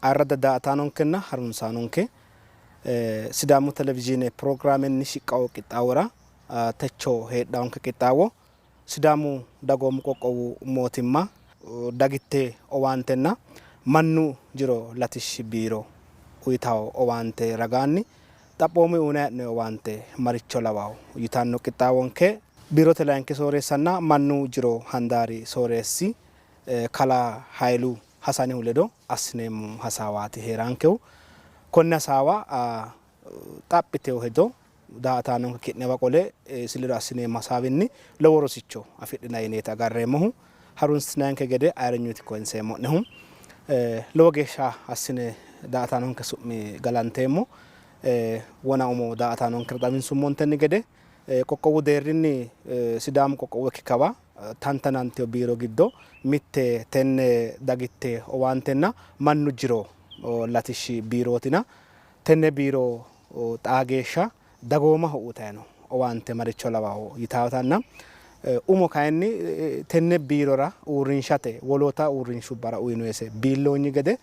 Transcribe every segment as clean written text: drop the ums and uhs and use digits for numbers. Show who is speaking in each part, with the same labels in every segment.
Speaker 1: Ayirradda daa''ataanonkenna harunsaanonke Sidaamu Televizhiine pirogiraamenni shiqqawo qixxaawora techo heedhawonke qixxaawo Sidaamu Dagoomu Qoqqowu Mootimma Dagitte Owaantenna Mannu Jiro Latishshi Biiro uytawo owaante ragaanni xaphoomunni uynanni hee'noonni owaante maricho lawawo yitanno qixxaawonke Biirote Layinki Sooreessanna Mannu Jiro Handaari Sooreessi Kalaa Haylu Hasanihu ledo assineemmo hasaawaati hee'raankehu. Konne hasaawa xaphi teo hedo daa''ataanonke ki'newa qole isi ledo assineemmo hasaawinni lowo rosicho afidhinanni yineeti agarreemmohu. Harunsitinanninke gede ayirrinyuti koyinseemmo'nehu. Lowo geeshsha assine daa''ataanonke su'mi galanteemmo. Wona umo daa''ataanonkera xawinsummontenni gede qoqqowu deerrinni Sidaamu qoqqowo ikki kawa tantanantino biiro giddo mitte tenne dagitte owaantenna mannu jiro latishshi biirootina tenne biiro xaa geeshsha dagoomaho uytanni no owaante maricho lawaho yitaatanna umo kayinni tenne biirora uurrinshate woloota uurrinshubbara uyinoyise biilloonyi gede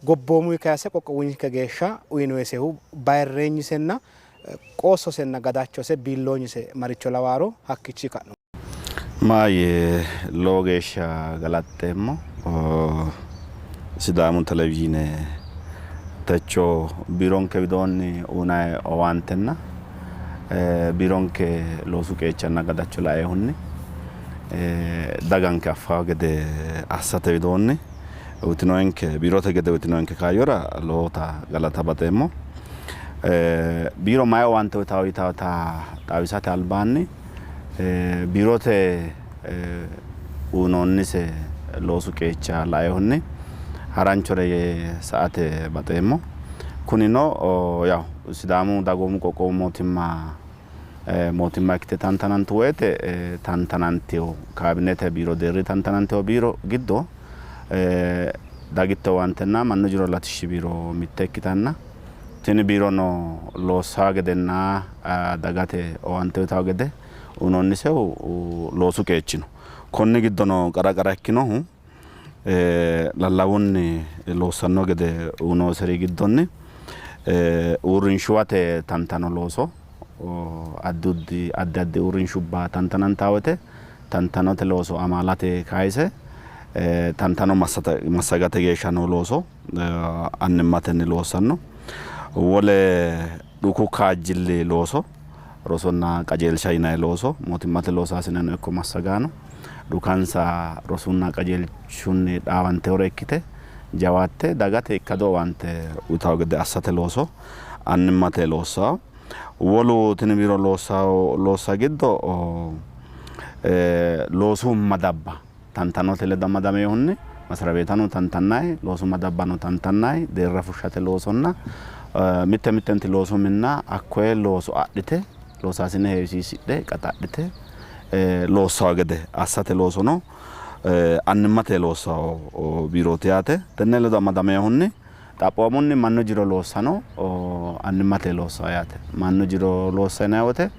Speaker 1: gobboomuyi kayse qoqqowinke geeshsha uyinoyisehu bayirreenyisenna qoossosenna gadachose biilloonyise maricho lawaaro hakkiichi ka'no.
Speaker 2: Maayye lowo geeshsha galaxxeemmo Sidaamu televizhiine techo biironke widoonni uynanni owaantenna biironke loosu qeechanna gadacho laeehunni daganke affawo gede assate widoonni uytinoenke biirote gede uytinoenke kaayyora lowota galata baxeemmo. Biiro mayi owaante uytawo yitawota xawisate albaanni biirote uynoonnise loosu qeecha laeehunni haranchore yee sa''ate baxeemmo. Kunino yaw Sidaamu dagoomu qoqqowu mootimma mootimma ikkite tantanantu woyte tantanantino kaabinete biiro deerri tantanantino biiro giddo dagitte owaantenna mannu jiro latishshi biiro mitte ikkitanna tini biirono loossaa gedenna dagate owaante uytawo gede uynoonnisehu loosu qeechi no. Konni giddono qara qara ikkinohu lallawunni loossanno gede uynooseri giddonni uurrinshuwate tantano looso addi addi uurrinshubba tantanantawo woyte tantanote looso amaalate kayse tantano massagate geeshsha noo looso annimmatenni loossanno. Wole dhuku kaajjilli looso rosonna qajeelsha yinanni looso mootimmate loosaasineno ikko massagaano dhukansa rosunna qajeelshunni dhaawanteewore ikkite jawaatte dagate ikkado owaante uytawo gede assate looso annimmate loossawo. Wolu tini biiro loossawo loossa giddo loosu madabba tantanote ledo amadaminohunni masirabeetano tantannayi, loosu madabbano tantannayi, deerra fushshate loosonna mitte mittenti loosu minna hakkoye looso adhite loosaasine heewisiisidhe qaxadhite loossawo gede assate loosono annimmate loossawo biirooti yaate. Tenne ledo amadaminohunni xaphoomunni mannu jiro loossano annimmate loossawo yaate. Mannu jiro loossa yinanni woyte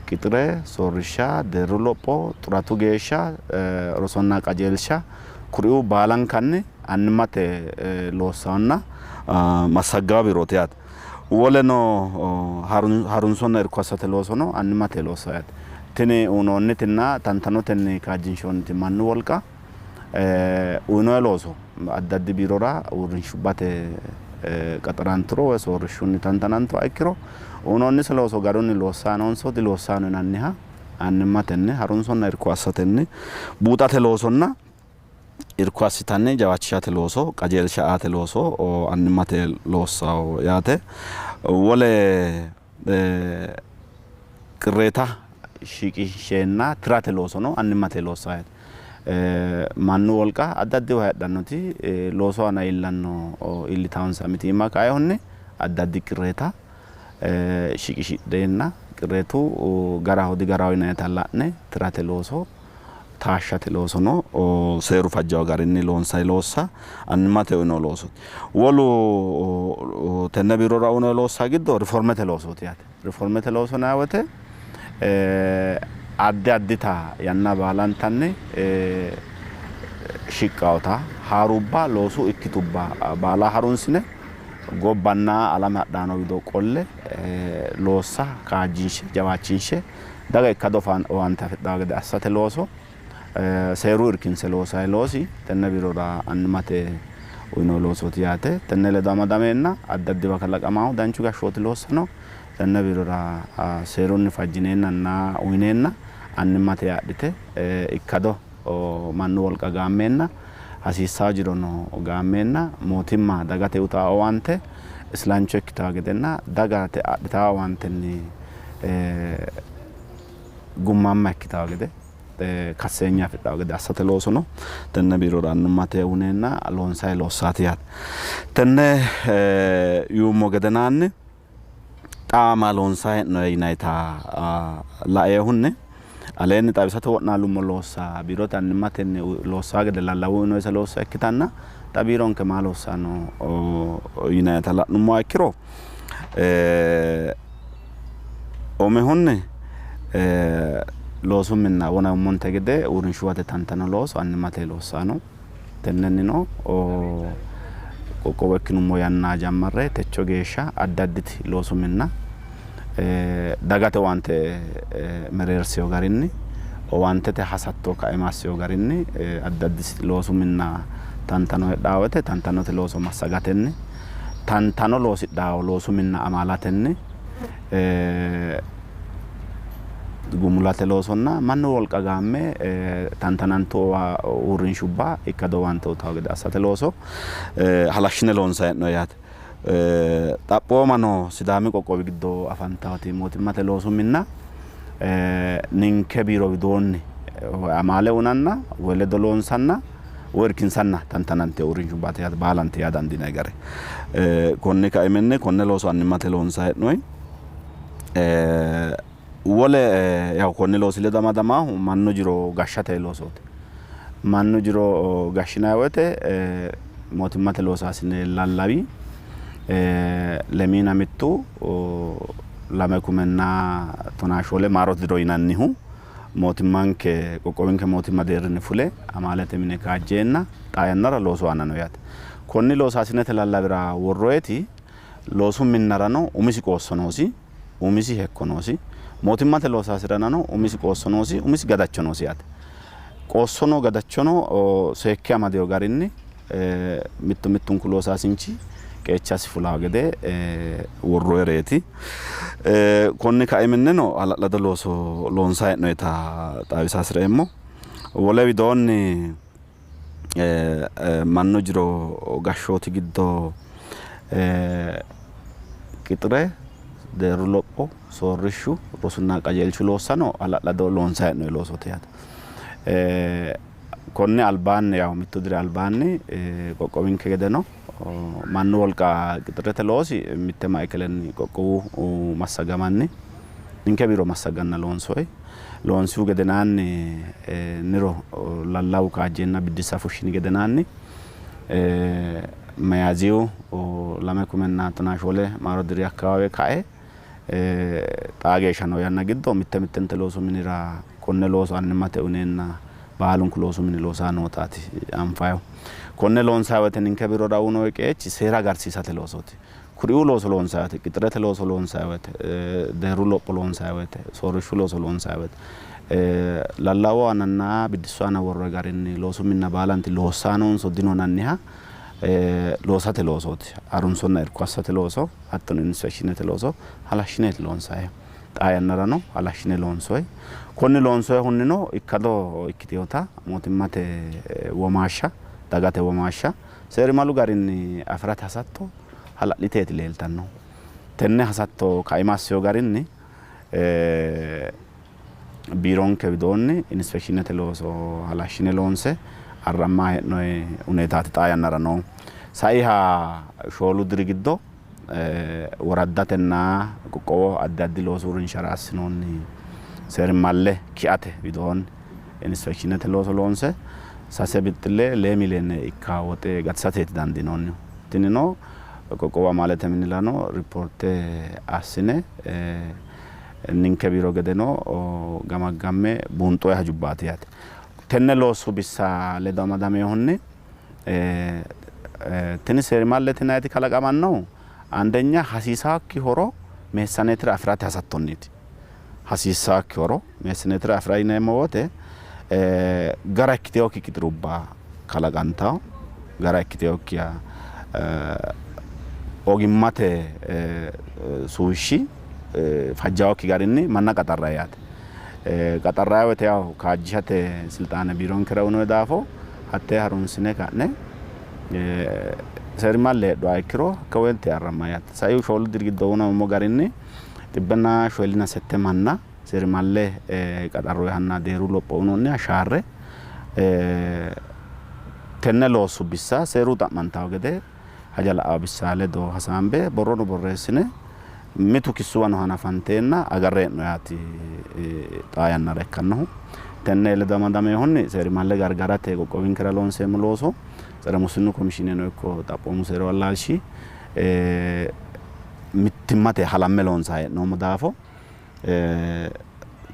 Speaker 2: qixire, soorrishsha, deerru lopho, xuratu geeshsha, rosonna qajeelsha kuriuu baalankanni annimmate loossawonna massaggawo biirooti yaate. Woleno harunsonna irko assate loosono annimmate loossawo yaate. Tini uyinoonnitinna tantanotenni kaajjinshoonniti mannu wolqa uyinoonni looso addi addi biirora uurrinshubbate qaxaranturo woyi soorrishshunni tantanantuha ikkiro uyinoonnise looso garunni loossayi noonso diloossayi no yinanniha annimmatenni harunsonna irko assatenni buuxate loosonna irko assitanni jawaachishate looso qajeelsha aate looso annimmate loossawo yaate. Wole qirreeta shiqisheenna tirate loosono annimmate loossawo yaate. Mannu wolqa addi addiwa heedhannoti loosu aana iillanno iillitawonsa mitiimma kainohunni addi addi qirreeta shiqishidheenna qirreetu garaho digaraho yinannita la'ne tirate looso taashshate loosono seeru fajjawo garinni loonsanni loossa annimmate uyino loosooti. Wolu tenne biirora uyino loossa giddo riformete loosooti yaate. Riformete looso yinanni woyte addi addita yanna baalantanni shiqqawota Haarubba loosu ikkitubba baala harunsine gobbanna alame hadhaano wido qolle loossa kaajjinshe jawaachinshe daga ikkado owaante afidhawo gede assate looso seeru irkinse loosayi loosi tenne biirora annimate uyino loosooti yaate. Tenne ledo amadameenna addi addiwa kalaqamahu danchu gashshooti loossano tenne biirora seerunni fajjineennanna uyineenna annimmate adhite ikkado mannu wolqa gaammeenna hasiissawo jirono gaammeenna mootimma dagate uytawo owaante islancho ikkitawo gedenna dagate adhitawo owaantenni gummaamma ikkitawo gede kasseenya afidhawo gede assate loosono tenne biirora annimmate uyineenna loonsayi loossaati yaate. Tenne yuummo gedenaanni xa maa loonsayi hee'noyi yinayita laeehunni aleenni xawisate wo'naalummo loossa biirote annimmatenni loossaa gede lallawu uyinoyise loossa ikkitanna xa biironke maa loossanno yinayita la'nummoha ikkiro umihunni loosu minna wona yummonte gede uurrinshuwate tantano looso annimmate loossano. Tennennino qoqqowo ikkinummo yanna jammarre techo geeshsha addi additi loosu minna dagate owaante mereersino garinni owaantete hasatto kaima assino garinni addi addi loosu minna tantano heedhawo woyte tantanote looso massagatenni tantano loosidhawo loosu minna amaalatenni gumulate loosonna mannu wolqa gaamme tantanantu uurrinshubba ikkado owaante uytawo gede assate looso halashshine loonsanni hee'noonni yaate. Xaphoomano Sidaami qoqqowi giddo afantawoti mootimmate loosu minna ninke biiro widoonni amaale uyinanna woyi ledo loonsanna woyi irkinsanna tantanantino uurrinshubbaati yaate baalanti yaa dandiinanni gari. Konni kaiminni konne looso annimmate loonsanni hee'noonni. Wole yaw konni loosi ledo amadamaahu mannu jiro gashshate loosooti. Mannu jiro gashshinanni woyte mootimmate loosaasine lallawi lemiina mittu 2014 maarote diro yinannihu mootimmanke qoqqowinke mootimma deerrinni fule amaalete mine kaajjeenna xaa yannara loosu aana no yaate. Konni loosaasinete lallawira worroyeti loosu minnarano umisi qoosso noosi, umisi hekko noosi. Mootimmate loosaasiranano umisi qoosso noosi, umisi gadacho noosi yaate. Qoossono gadachono seekke amadino garinni mittu mittunku loosaasinchi qeechasi fulawo gede worroyireeti. Konni kaiminnino hala'lado looso loonsanni hee'noyita xawisa hasireemmo. Wole widoonni mannu jiro gashshooti giddo qixire, deerru lopho, soorrishshu, rosunna qajeelshu loossano hala'lado loonsanni hee'noonni loosooti yaate. Konni albaanni yaw mittu diri albaanni qoqqowinke gedeno mannu wolqa qixirete loosi mitte maikelenni qoqqowu massagamanni ninke biiro massaganna loonsoyi. Loonsihu gedenaanni niro lallawu kaajjeenna biddissa fushshini gedenaanni Miyaaziyu 2014 maaro diri akkawawe kae xaa geeshsha noo yanna giddo mitte mittente loosu minira konne looso annimmate uyineenna baalunku loosu mini loosaa nootaati anfayihu. Konne loonsayi woyte ninke biirora uyinoyi qeechi seera agarsiisate loosooti. Kuriuu looso loonsayi woyte, qixirete looso loonsayi woyte, deerru lopho loonsayi woyte, soorrishshu looso loonsayi woyte, lallawu aananna biddissu aana worroyi garinni loosu minna baalanti loossaa noonso dino yinanniha loosate loosooti. Harunsonna irko assate looso hattono inspekshiinete looso halashshineeti loonsayihu. Xaa yannarano halashshine loonsoyi. Konni loonsoyihunnino ikkado ikkitinota mootimmate womaashsha, dagate womaashsha seerimalu garinni afi'rate hasatto hala'liteeti leeltannohu. Tenne hasatto kaima assino garinni biironke widoonni inspekshiinete looso halashshine loonse arramma hee'noyi huneetaati xaa yannara noohu. Saiha 4 diri giddo woraddatenna qoqqowoho addi addi loosu uurrinshara assinoonni seerimalle kiate widoonni inspekshiinete looso loonse 3 bixxille 2 miliyoone ikka woxe gatisateeti dandiinoonnihu. Tinino qoqqowu amaalete minirano ripoorte assine ninke biiro gedeno gamaggamme buunxoyi hajubbaati yaate. Tenne loosu bissa ledo amadaminohunni Tini seerimallete yinanniti kalaqamannohu andenya hasiisaakki horo meessaneetira afi'rate hasattonniiti. Hasiissaakki horo meessaneetira afi'ra yineemmo wote gara ikkitinokki qixirubba kalaqantawo, gara ikkitinokkiha ogimmate suwishshi fajjawokki garinni manna qaxarrayi yaate. Qaxarrayi woyte yaw kaajjishate silxaane biironkera uyinoyi daafo hattee harunsine ka'ne seerimalle heedhuha ikkiro hakka woyte arrammayi yaate. Saiu shoolu diri giddo uyinoommo garinni xibbenna shoolina sette manna seerimalle qaxarroyihanna deeru lopho uyinoonniha shaarre tenne loossu bissa seeru xa'mantawo gede haja la'awo bissa ledo hasaambe borrono borreessine mitu kissuwano hanafanteenna agarre hee'no yaati xaa yannara ikkannohu. Tenne ledo amadaminohunni seerimalle gargarate qoqqowinkera loonseemmo looso tsere mussinnu komishiineno ikko xaphoomu seeru allaalshi mittimmate halamme loonsanni hee'noommo daafo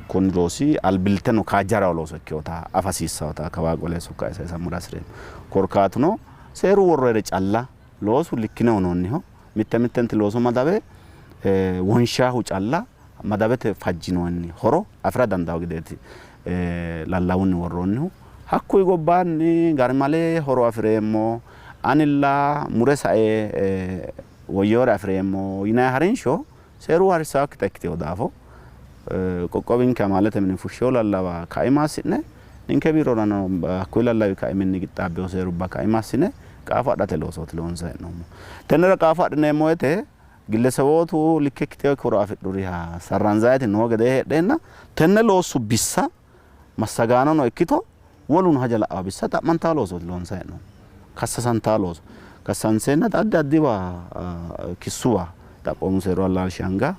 Speaker 2: kuni loosi albillitteno kaajjara looso ikkinota afa hasiissannota kawaa qole sokka sayisammora hasireemmo. Korkaatuno seeru worroyere calla loosu likkine uyinoonniho. Mitte mittenti loosu madawe wonshaahu calla madawete fajjinoonni horo afi'ra dandawo gedeeti lallawunni worroonnihu. Hakkuyi gobbaanni garimale horo afi'reemmo anilla mure sae woyyewore afi'reemmo yinanni harinsho seeru harisaakkita ikkitino daafo qoqqowinke amaalete mini fushshewo lallawa kaima assi'ne ninke biirorano hakkuyi lallawi kaiminni qixxaabbino seerubba kaima assine qaafo adhate loosooti loonsanni hee'noommo. Tennera qaafo adhineemmo woyte gillesewootu likke ikkitinokki horo afidhuriha sarranzaayiti noo gedee heedheenna tenne loossu bissa massagaanono ikkito woluno haja la'awo bissa xa'mantawo loosooti loonsanni hee'noommo. Kassasantawo looso kassanseenna addi addiwa kissuwa xaphoomu seeru allaalshi anga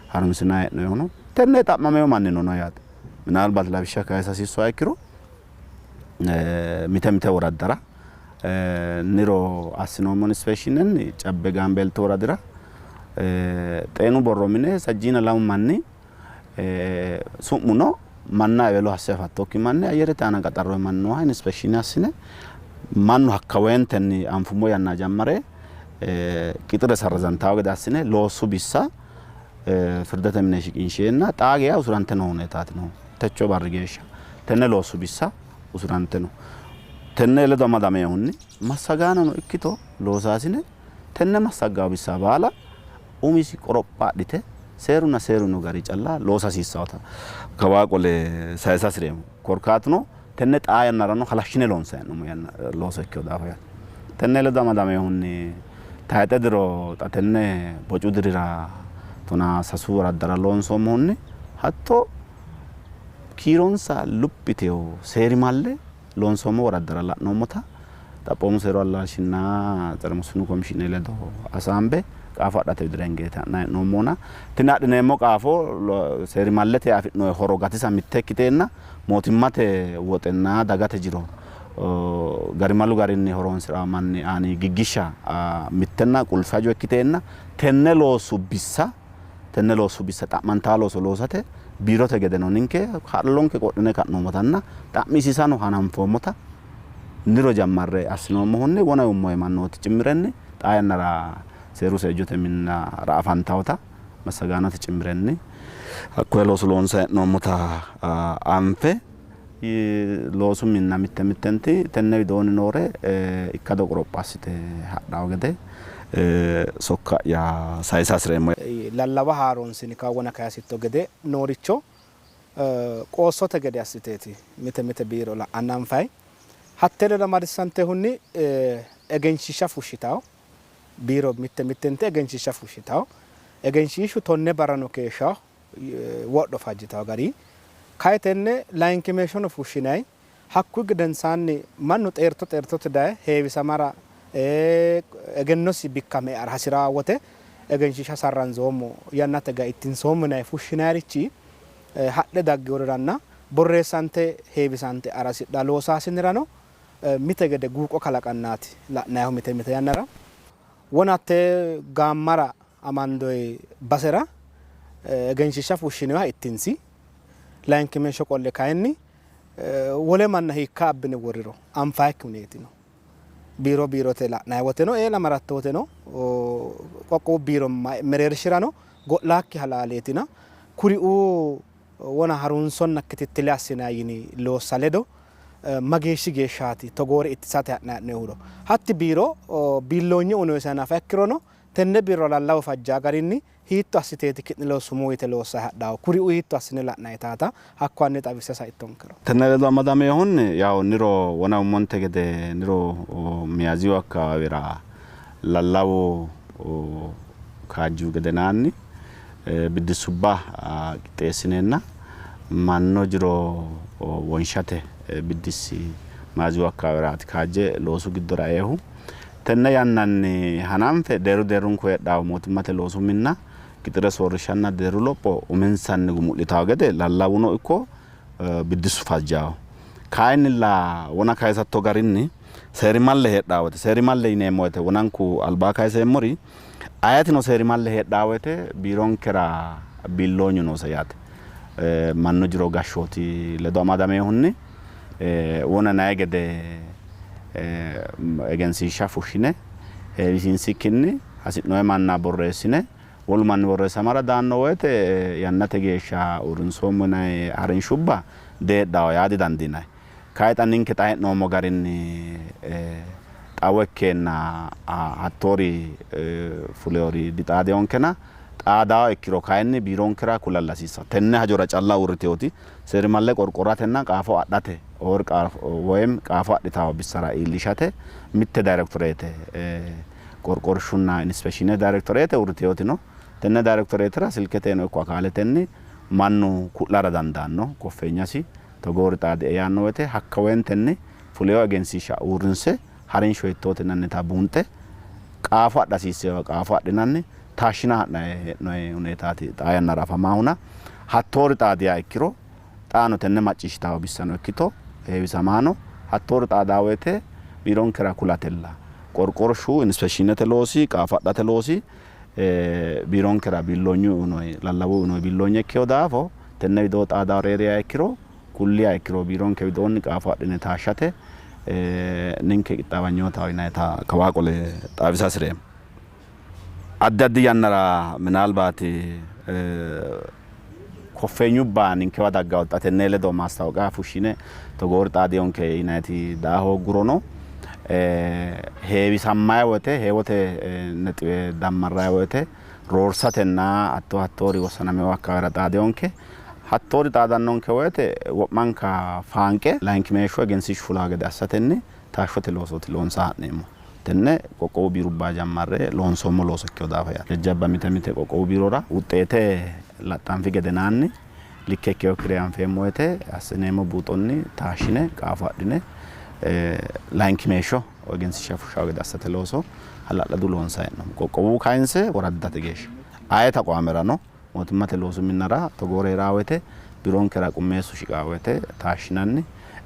Speaker 2: harunsinanni hee'noonnihuno tenne xa'mameyo mannino no yaate. Minaalbat lawishsha kayisa hasiissuha ikkiro mite mite woraddara niro assinoommo inspeekshiinenni Cabbe Gaambeeltu woradira xeenu borro mine sajjiina lamu manni su'muno manna ewelo hasse afattokki manni ayyerete aana qaxarroyi manni nooha inspeekshiine assine mannu hakkawoyentenni anfummo yanna jammare qixire sarrazantawo gede assine loossu bissa firdete mine shiqinsheenna xaa geya usurante noo huneetaati noohu. Techo barri geeshsha tenne loossu bissa usurante no. Tenne ledo amadaminohunni massagaanono ikkito loosaasine tenne massaggawo bissa baala umisi qoropha adhite seerunna seeru noo gari calla loosa hasiissawota kawaa qole sayisa hasireemmo. Korkaatuno tenne xaa yannarano halashshine loonsanni hee'noommo yanna looso ikkino daafo yaate. Tenne ledo amadaminohunni tayixe diro xa tenne bocu dirira 13 woraddara loonsoommohunni hatto kiironsa luphi yitino seerimalle loonsoommo woraddara la'noommota xaphoomu seeru allaalshinna tsere mussinnu komishiine ledo hasaambe qaafo adhate widira hingeeti ha'nanni hee'noommona tini adhineemmo qaafo seerimallete afi'noonni horo gatisa mitte ikkiteenna mootimmate woxenna dagate jiro garimalu garinni horonsi'ra manni aani giggishsha mittenna qulfe hajo ikkiteenna tenne loosu bissa tenne loosu bissa xa'mantaa looso loosate biirote gedeno ninke ha'lonke qodhine ka'noommotanna xa'misiisano hananfoommota niro jammarre assinoommohunni wona yummohe mannooti cimmirenni xaa yannara seeru seejjote minnara afantawota massagaanote cimmirenni hakkoye looso loonsanni hee'noommota anfe loosu minna mitte mittenti tenne widoonni noore ikkado qoropho assite hadhawo gede sokka'ya sayisa hasireemmo.
Speaker 1: Lallawa haaroonsini kawa wona kayisitto gede nooricho qoossote gede assiteeti mite mite biiro la'anna anfayi. Hatte ledo amadisantehunni egenshiishsha fushshitawo biiro mitte mittenti egenshiishsha fushshitawo. Egenshiishshu 10 barrano keeshshawo wodho fajjitawo gari. Kayi tenne layinkimeeshshono fushshinayi. Hakkuyi gedensaanni mannu xeerto xeertote daye heewisamara egennosi bikka me'ara hasi'raa wote egenshiishsha sarranzoommo yannate gayi ittinsoommo yinanni fushshinayirichi hadhe daggeworiranna borreessante heewisante arasidha loosaasinirano mite gede guuqo kalaqannaati la'nayihu mite mite yannara. Wona hatte gaammara amandoyi basera egenshiishsha fushshinoyiha ittinsi. Layinkimeeshsho qolle kayinni wole manna hiikka abbine worriro anfayikki huneeti no. Biiro biirote la'nanni woteno eela maratto woteno qoqqowu biiro mereershirano go'laakki halaaleetina kuriuu wona harunsonna kitittile assinanni yini loossa ledo mageeshshi geeshshaati togoore ittisate ha'nanni hee'noonnihuno. Hatti biiro biilloonye uyinoyisiha nafa ikkirono tenne biirora lallawu fajjaa garinni hiitto assiteeti ki'ne ledo sumuu yite loossanni hadhannohu? Kuriuu hiitto assine la'nanni taata hakko hanni xawisse saittonkero.
Speaker 2: Tenne ledo amadaminohunni yawo niro wona umonte gede niro Miyaziyu akkawaawera lallawu kaajjihu gedenaanni biddissubba qixxeessineenna mannu jiro wonshate biddissi Miyaziyu akkawaaweraati kaajje loosu giddora eehu. Tenne yannanni hananfe deerru deerrunku heedhawo mootimmate loosu minna qixire soorrishshanna deerru lopho uminsanni gumu'litawo gede lallawuno ikko biddissu fajjawo. Kayinnilla wona kayisatto garinni seerimalle heedhawo woyte, seerimalle yineemmo woyte wonanku albaa kayiseemmori ayetino seerimalle heedhawo woyte biironkera biilloonyu noose yaate. Mannu jiro gashshooti ledo amadamehunni wona nayi gede egensiishsha fushshine heewisiinsikkinni hasi'noonni manna borreessine wolu manni borreessamara daanno woyte yannate geeshsha uurrinsoommo yinanni harinshubba deedhaho yaa didandiinanni. Kayi xa ninke xa hee'noommo garinni xawo ikkeenna hattoori fulewori dixaadinonkena xaadawo ikkiro kayinni biironkera kulalla hasiissanno. Tenne hajora calla uurriteoti seerimalle qorqoratenna qaafo adhate woyim qaafo adhitawo bissara iillishate mitte dayrektoreete qorqorshunna inspekshiine dayrektoreete uurriteoti no. Tenne dayrektoreetera silketeno ikko akaaletenni mannu ku'lara dandaanno koffeenyasi togoori xaadie yaanno woyte hakka woyentenni fuleyo egensiishsha uurrinse harinsho hiittoote yinannita buunxe qaafo adha hasiissewa qaafo adhinanni taashshina ha'nanni hee'noonni huneetaati xaa yannara afamaahuna hattoori xaadiha ikkiro xaano tenne macciishshitawo bissano ikkito heewisamaano hattoori xaadaa woyte biironkera kulatella qorqorshu inspekshiinete loosi qaafo adhate loosi biironkera biilloonyu uyinoyi lallawu uyinoyi biilloonye ikkeyo daafo tenne widoo xaadawo reeriha ikkiro kulliha ikkiro biironke widoonni qaafo adhine taashshate ninke qixxaawanyotaho yinannita kawaa qole xawisa hasireemmo. Addi addi yannara minaalbaati koffeenyubba ninkewa daggawo xa tenne ledo maastaawoqiya fushshine togoori xaadiyonke yinanniti daa hooggurono heewisammayi woyte heewote nexiwe dammarrayi woyte roorsatenna hatto hattoori wossanamewo akkawaawera xaadiyonke. Hattoori xaadannonke woyte wo'manka faanqe layinkimeeshsho egensiishshu fulawo gede assatenni taashshote loosooti loonsa ha'neemmo. Tenne qoqqowu biirubba jammarre loonsoommo looso ikkino daafo yaate. Jajjabba mite mite qoqqowu biirora wuxxeete laxxanfi gedenaanni likke ikkinokkire anfeemmo woyte assineemmo buuxonni taashshine qaafo adhine layinkimeeshsho egensiishsha fushshawo gede assate looso hala'ladu loonsanni hee'noommo. Qoqqowu kayinse woraddate geeshsha aye taqwaamerano mootimmate loosu minnara togoore hee'raa woyte biironkera qummeessu shiqaa woyte taashshinanni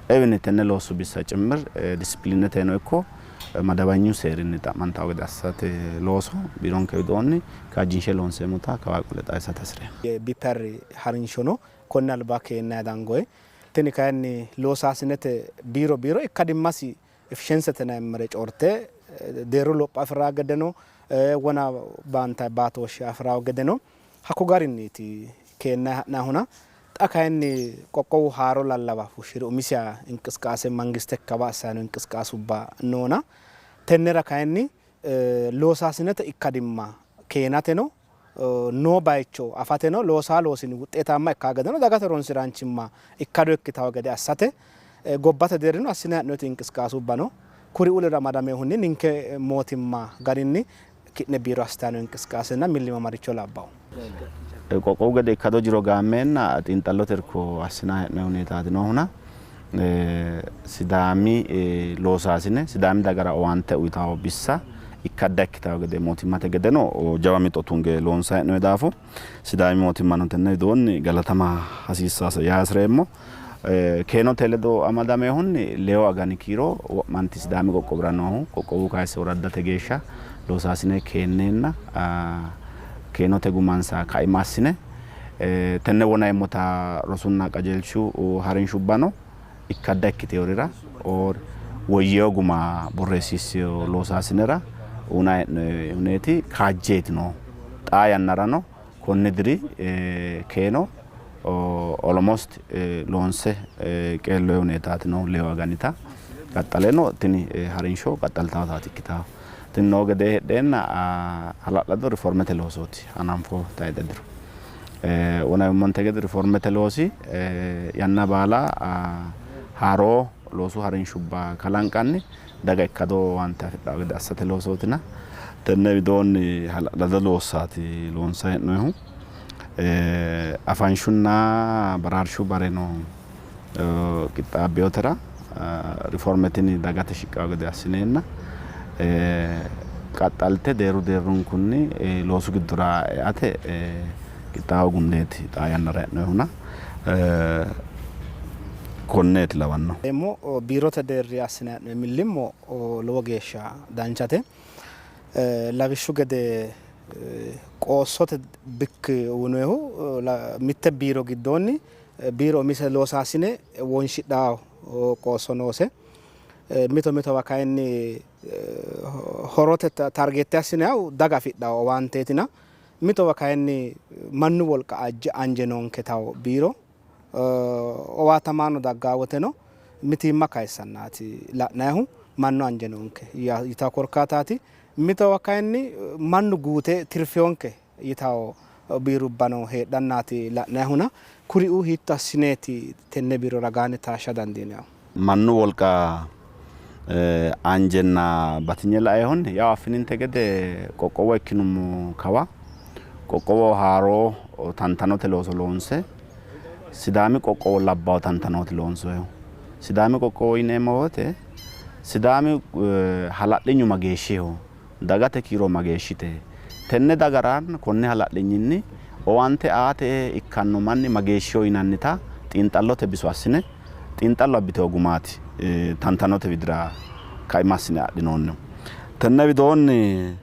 Speaker 2: ewini tenne loosu bissa cimmir disipiliineteno ikko madawanyu seerinni xa'mantawo gede assate looso biironke widoonni kaajjinshe loonseemmota kawaa qole xawisate hasireemmo.
Speaker 1: BPR harinshono konni alba keennanni dangoyi. Tini kayinni loosaasinete biiro biiro ikkadimmasi efficiency yinannire corte deerru lopho afi'raa gedeno wona baantayi baatooshshe afi'raa gedeno hakko garinniiti keennanni ha'nannihuna. Xa kayinni qoqqowu haaro lallawa fushshire umisiha inqisqaase mangiste kawa assanno inqisqaasubba noona tennera kayinni loosaasinete ikkadimma keenateno noo bayicho afateno loosaa loosini wuxxeetaamma ikkaa gedeno dagate horonsiraanchimma ikkado ikkitawo gede assate gobbate deerrino assine ha'noyti inqisqaasubba no. Kuri ulira amadamehunni ninke mootimma garinni ki'ne biiro assitanno inqisqaasenna millima maricho labbawo?
Speaker 2: Qoqqowu gede ikkado jiro gaammeenna xiinxallote irko assinanni hee'noonni huneetaati noohuna Sidaami loosaasine Sidaami dagara owaante uyitawo bissa ikkadda ikkitawo gede mootimmate gedeno jawa mixo tunge loonsanni hee'noonni daafo Sidaami mootimmano tenne widoonni galatama hasiissase yaa hasireemmo. Keenote ledo amadamehunni leewu agani kiiro wo'manti Sidaami qoqqowira noohu qoqqowu kayse woraddate geeshsha loosaasine keenneenna keenote gumansa kaima assine tenne wonaemmota rosunna qajeelshu harinshubbano ikkadda ikkiteyorira woyyeewo guma borreessiissino loosaasinera uynanni hee'noonni huneeti kaajjeeti noohu. Xaa yannarano konni diri keeno almost loonse qeelloonni huneetaati noohu leewu aganita qaxxaleno tini harinsho qaxxaltawotaati ikkitawo. Tini noo gedee heedheenna hala'lado riformete loosooti hananfo tayxe diro. Wona yummonte gede riformete loosi yanna baala haaroo loosu harinshubba kalanqanni daga ikkado owaante afidhanno gede assate loosootina tenne widoonni hala'lado loossaati loonsanni hee'noonnihu. Afanshunna baraarshu bareno qixxaabbinotera riforme tini dagate shiqqanno gede assineenna qaxxalte deerru deerrunkunni loosu giddora eate qixxaawo gundeeti xaa yannara hee'noonnihuna konneeti lawanno.
Speaker 1: Biirote deerri assinanni hee'noonni millimmo lowo geeshsha danchate. Lawishshu gede qoossote bikki uyinoyihu mitte biiro giddoonni biiro umise loosaasine wonshidhanno qoosso noose. Mito mitowa kayinni horote targeette assinannihu daga afidhanno owaanteetina mitowa kayinni mannu wolqa anje noonke tawo biiro owaatamaano daggaa woteno mitiimma kayissannaati la'nayihu mannu anje noonke yitawo korkaataati. Mitowa kayinni mannu guute tirfiyonke yitawo biirubbano heedhannaati la'nayihuna kuriuu hiitto assineeti tenne biiro ragaanni taashsha dandiinayihu?
Speaker 2: Mannu wolqa anjenna batinye laeehunni yaw affininte gede qoqqowo ikkinummo kawa qoqqowo haaroo tantanote looso loonse Sidaami qoqqowo labbawo tantanooti loonsoyihu. Sidaami qoqqowo yineemmo woyte Sidaami hala'linyu mageeshshiho, dagate kiiro mageeshshite, tenne dagara konni hala'linyinni owaante aate ikkanno manni mageeshshiho yinannita xiinxallote biso assine xiinxallo abbitewo gumaati tantanote widira kaima assine adhinoonnihu. Tenne widoonni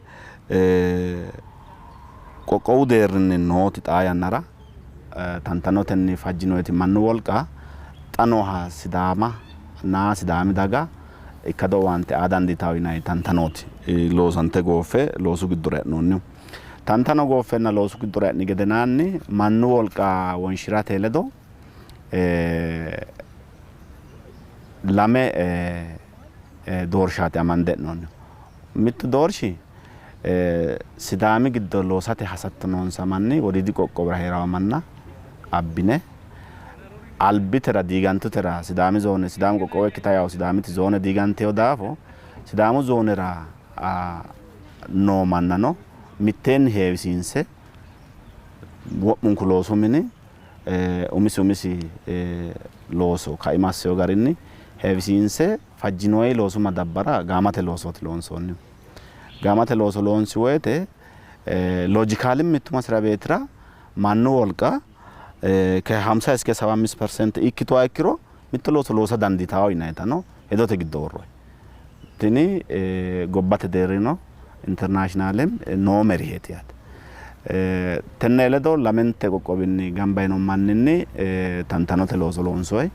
Speaker 2: qoqqowu deerrinni nooti xaa yannara tantanotenni fajjinoyiti mannu wolqa xa nooha Sidaama na Sidaami daga ikkado owaante aa dandiitawo yinanni tantanooti loosante gooffe loosu giddora e'noonnihu. Tantano gooffenna loosu giddora e'ni gedenaanni mannu wolqa wonshirate ledo lame doorshaati amande e'noonnihu. Mittu doorshi Sidaami giddo loosate hasatto noonsa manni wodiidi qoqqowira hee'rawo manna abbine albitera diigantutera Sidaami zoone Sidaamu qoqqowo ikkita yawo Sidaamiti zoone diiganteyo daafo Sidaamu zoonera noo mannano mitteenni heewisiinse wo'munku loosu mini umisi umisi looso kaima asseyo garinni heewisiinse fajjinoyi loosu madabbara gaamate loosooti loonsoonnihu. Gaamate looso loonsi woyte loojikaalim mittu masira beetira mannu wolqa ከ50 እስከ 75 ፐርሰንት ikkituha ikkiro mitto looso loosa dandiitawo yinayitano hedote giddo worroyi. Tini gobbate deerrino internationalem noo meriheeti yaate. Tenne ledo lamente qoqqowinni gamba yino manninni tantanote looso loonsoyi.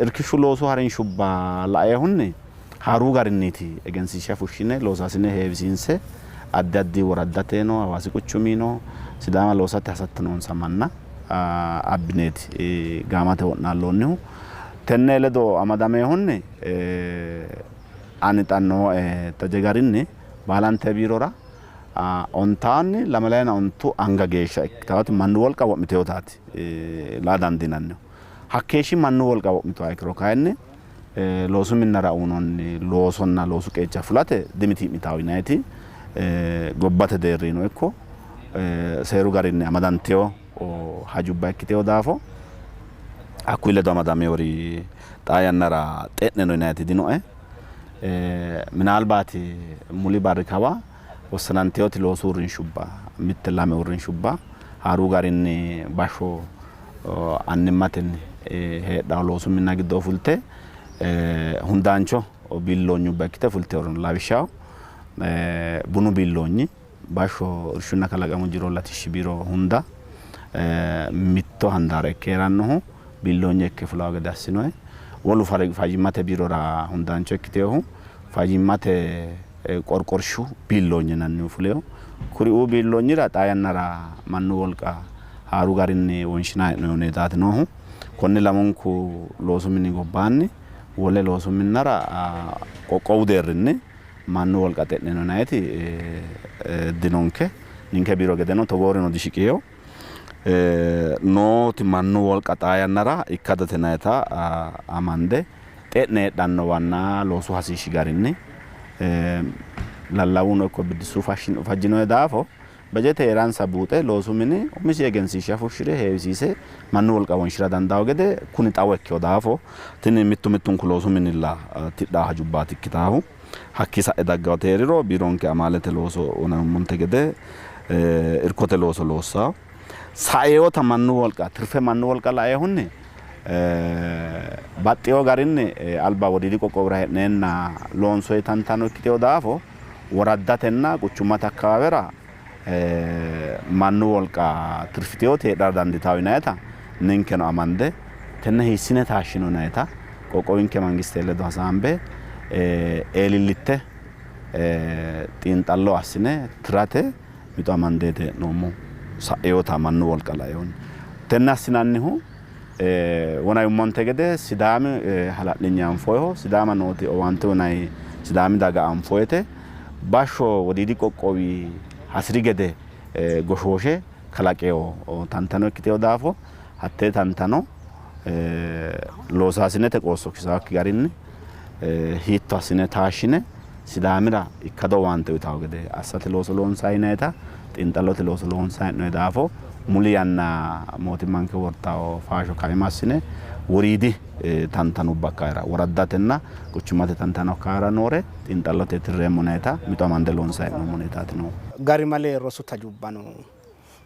Speaker 2: Irkishshu loosu harinshubba laeehunni haaruu garinniiti egensiishsha fushshine loosaasine heewisiinse addi addi woraddateno Hawaasi quchumino Sidaama loosate hasatto noonsa manna abbineeti gaamate wo'naalloonnihu. Tenne ledo amadameehunni ani xa nooe taje garinni baalante biirora ontaanni lamalayina ontu anga geeshsha ikkitawoti mannu wolqa wo'miteyotaati laa dandiinannihu. Hakkeeshshi mannu wolqa wo'mituha ikkiro kayinni loosu minnara uyinoonni loosonna loosu qeecha fulate dimitii'mitawo yinayiti gobbate deerrino ikko seeru garinni amadanteyo hajubba ikkiteyo daafo hakkuyi ledo amadamewori xaa yannara xe'ne no yinayiti dinoe. Minaalbaati muli barri kawa wossananteyoti loosu uurrinshubba mitte lame uurrinshubba haaruu garinni bashsho annimmatenni heedhawo loosu minna giddo fulte hundaancho biilloonyubba ikkite fulteyoori no. Lawishshaho bunu biilloonyi bashsho irshunna kalaqamu jiro latishshi biiro hunda mitto handaara ikke hee'rannohu biilloonye ikke fulawo gede assinoyi. Wolu fayyimmate biirora hundaancho ikkiteehu fayyimmate qorqorshu biilloonye yinannihu fuleyo. Kuriuu biilloonyira xaa yannara mannu wolqa haaru garinni wonshinanni hee'noonni huneetaati noohu. Konni lamunku loosu mini gobbaanni wole loosu minnara qoqqowu deerrinni mannu wolqa xe'ne no yinanniti dinonke. Ninke biiro gedeno togoorino dishiqiyo. Nooti mannu wolqa xaa yannara ikkadote yinannita amande xe'ne heedhannowanna loosu hasiishshi garinni lallawuno ikko biddissu fajjinoe daafo bajete heeransa buuxe loosu mini umisi egensiishsha fushshire heewisiise mannu wolqa wonshira dandawo gede kuni xawo ikkewo daafo tini mittu mittunku loosu minilla tidhaa hajubbaati ikkitaahu. Hakkii sa'e daggawote hee'riro biironke amaalete looso wonammonte gede irkote looso loossawo. Saeewota mannu wolqa tirfe mannu wolqa laeehunni baxxeewo garinni alba Wodiidi qoqqowira hee'neenna loonsoyi tantano ikkitewo daafo woraddatenna quchummate akkawaawera mannu wolqa tirfiteewoti heedhara dandiitawo yinayita ninkeno amande tenne hiissine taashshino yinayita qoqqowinke mangiste ledo hasaambe eelillitte xiinxallo assine tirate mixo amandeeti hee'noommohu sa'eewota mannu wolqa laeehunni. Tenne assinannihu wonayummonte gede Sidaami hala'linye anfoyiho, Sidaama nooti owaante uyinayi Sidaami daga anfoyite, bashsho Wodiidi qoqqowi hasi'ri gede goshooshe kalaqewo tantano ikkitewo daafo hattee tantano loosaasinete qoosso kisaakki garinni hiitto assine taashshine Sidaamira ikkado owaante uytawo gede assate looso loonsanni yinayita xiinxallote looso loonsanni hee'noonni daafo muli yanna mootimmanke wortawo faasho kaima assine woriidi tantanubba akkawaawera woraddatenna quchummate tantano akkawaawera noore xiinxallote tirreemmo yinayita mixo amande loonsanni hee'noommo huneetaati noohu.
Speaker 1: Garimale rosu tajubba no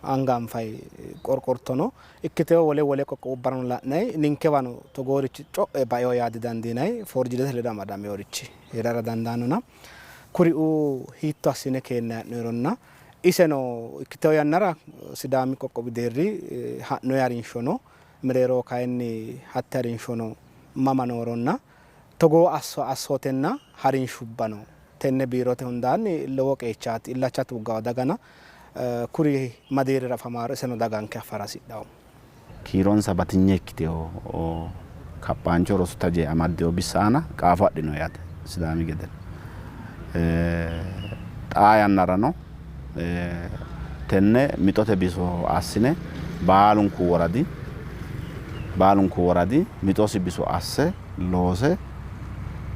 Speaker 1: anga anfayi qorqortono ikkitewo wole wole qoqqowubbarano la'nayi ninkewano togoorichi co'e baeo yaa didandiinayi, foorjidete ledo amadameworichi hee'rara dandaannona kuriuu hiitto assine keennayi hee'noyironna iseno ikkitewo yannara Sidaami qoqqowi deerri ha'noyi harinsho no, mereeroho kayinni hatte harinshono mama nooronna togoo assootenna harinshubba no. Tenne biirote hundaanni lowo qeechaati illacha tuggawo dagana kuri ma deerrira afamaaro iseno daganke affara hasidhawo.
Speaker 2: Kiironsa batinye ikkitino kaphaancho rosu taje amaddino bissa aana qaafo adhino yaate Sidaami gede. Xaa yannarano tenne mixote biso assine baalunku woradi baalunku woradi mixosi biso asse loose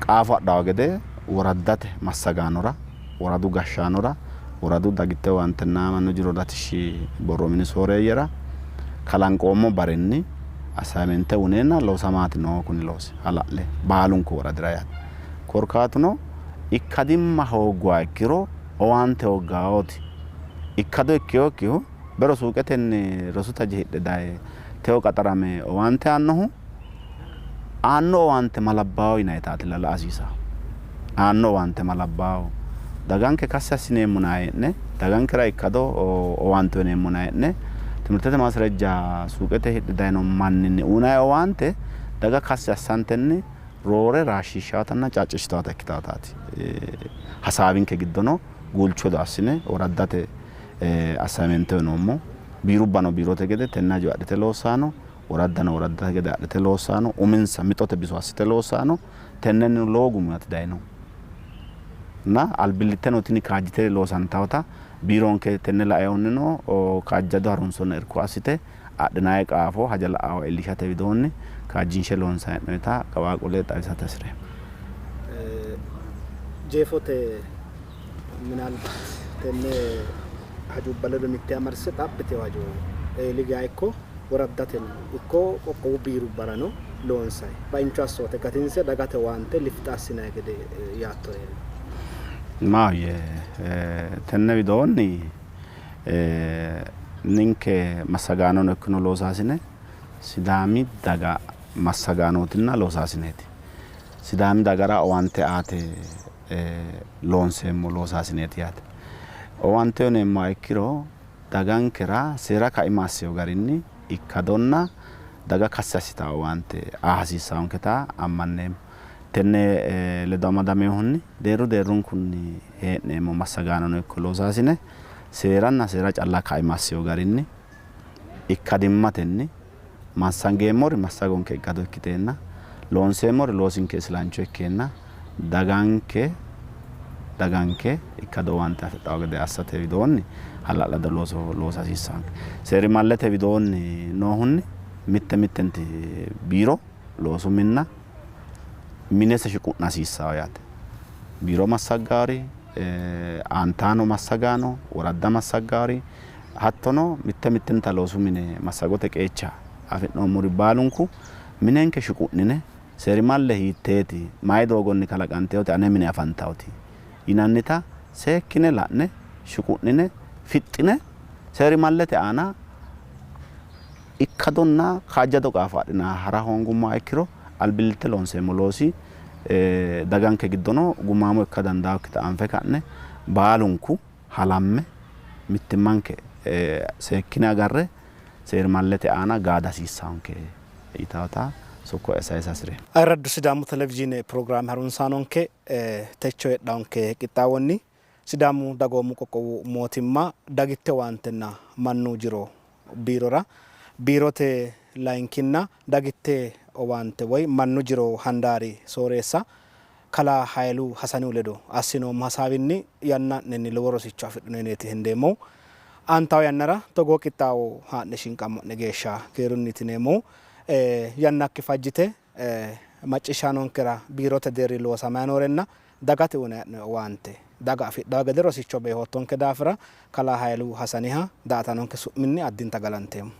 Speaker 2: qaafo adhawo gede woraddate massagaanora, woradu gashshaanora, woradu dagitte owaantenna mannu jiro latishshi borro mini sooreeyyera kalanqoommo barenni assignmente uyineenna loosamaati noohu kuni loosi hala'le baalunku woradira yaate. Korkaatuno ikkadimma hoogguha ikkiro owaante hooggawooti. Ikkado ikkinokkihu bero suuqetenni rosu taje hidhe daye tewo qaxarame owaante aannohu aanno owaante ma labbaawo yinayitaati la hasiisawo. Aanno owaante ma labbaawo. Daganke kassi assineemmona hee'ne, dagankera ikkado owaante uyineemmona hee'ne, timirtete maasrejja suuqete hidhe dayino manninni uyinayi owaante daga kassi assantenni roore raashshiishshaatanna caaccishshitaata ikkitaataati. Hasaawinke giddono guulcho hedo assine woraddate assignmente uyinoommo. Biirubbano biirote gede tenne hajo adhite loossaano, woraddano woraddate gede adhite loossaano, uminsa mixote biso assite loossaano. Tennennino lowo gumaati dayinohu. Na albillitteno tini kaajjite loosantawota biironke tenne laehunnino kaajjado harunsonna irko assite adhinanni qaafo haja la'awa iillishate widoonni kaajjinshe loonsanni hee'noonnita kawa qole xawisate hasi'reemmo.
Speaker 1: Jeefote minaalbaat tenne hajubba ledo mitte amadisiise xaphi hajo eeli geya ikko woraddateno ikko qoqqowu biirubbarano loonsayi baincho assoote gatinse dagate owaante lifixa assinanni gede yaattore hee'riro.
Speaker 2: Maahoyye tenne widoonni ninke massagaanono ikkino loosaasine Sidaami daga massagaanootinna loosaasineeti. Sidaami dagara owaante aate loonseemmo loosaasineeti yaate. Owaante uyineemmoha ikkiro dagankera seera kaima assino garinni ikkadonna daga kassi assitawo owaante aa hasiissaanketa ammanneemmo. Tenne ledo amadaminohunni deerru deerrunkunni hee'neemmo massagaanono ikko loosaasine seeranna seera calla kaima assino garinni ikkadimmatenni massangeemmori massagonke ikkado ikkiteenna loonseemmori loosinke isilancho ikkeenna daganke daganke ikkado owaante afidhanno gede assate widoonni hala'lado looso loosa hasiissanke. Seerimallete widoonni noohunni mitte mittenti biiro loosu minna minese shuqu'na hasiissanno yaate. Biiro massaggaari, aantaano massagaano, woradda massaggaari hattono mitte mittenta loosu mine massagote qeecha afi'noommori baalunku minenke shuqu'nine seerimalle hiitteeti, mayi doogonni kalaqanteyote ane mine afantawoti yinannita seekkine la'ne shuqu'nine fixxine seerimallete aana ikkadonna kaajjado qaafo adhina hara hoongummoha ikkiro albillitte loonseemmo loosi daganke giddono gumaamo ikka dandaannokkita anfe ka'ne baalunku halamme mittimmanke seekkine agarre seerimallete aana gaada hasiissanke yitaata sokko'ya sayisa hasireemmo.
Speaker 1: Ayirraddu Sidaamu Televizhiine pirogiraame harunsaanonke techo heedhawonke qixxaawonni Sidaamu Dagoomu Qoqqowu Mootimma Dagitte Owaantenna Mannu Jiro Biirora Biirote Layinkinna Dagitte Owaante woy Mannu Jiro Handaari Sooreessa Kalaa Hayilu Hasanihu ledo assinoommo hasaawinni yanna'nenni lowo rosicho afidhino yineeti hendeemmohu. Aantawo yannara togoo qixxaawo haa'ne shinqammo'ne geeshsha keerunniiti yineemmohu. Yannakki fajjite macciishshaanonkera biirote deerri loosamay noorenna dagate uyinanni hee'noonni owaante daga afidhanno gede rosicho beehoottonke daafira Kalaa Hayilu Hasaniha daa''ataanonke su'minni addinta galanteemmo.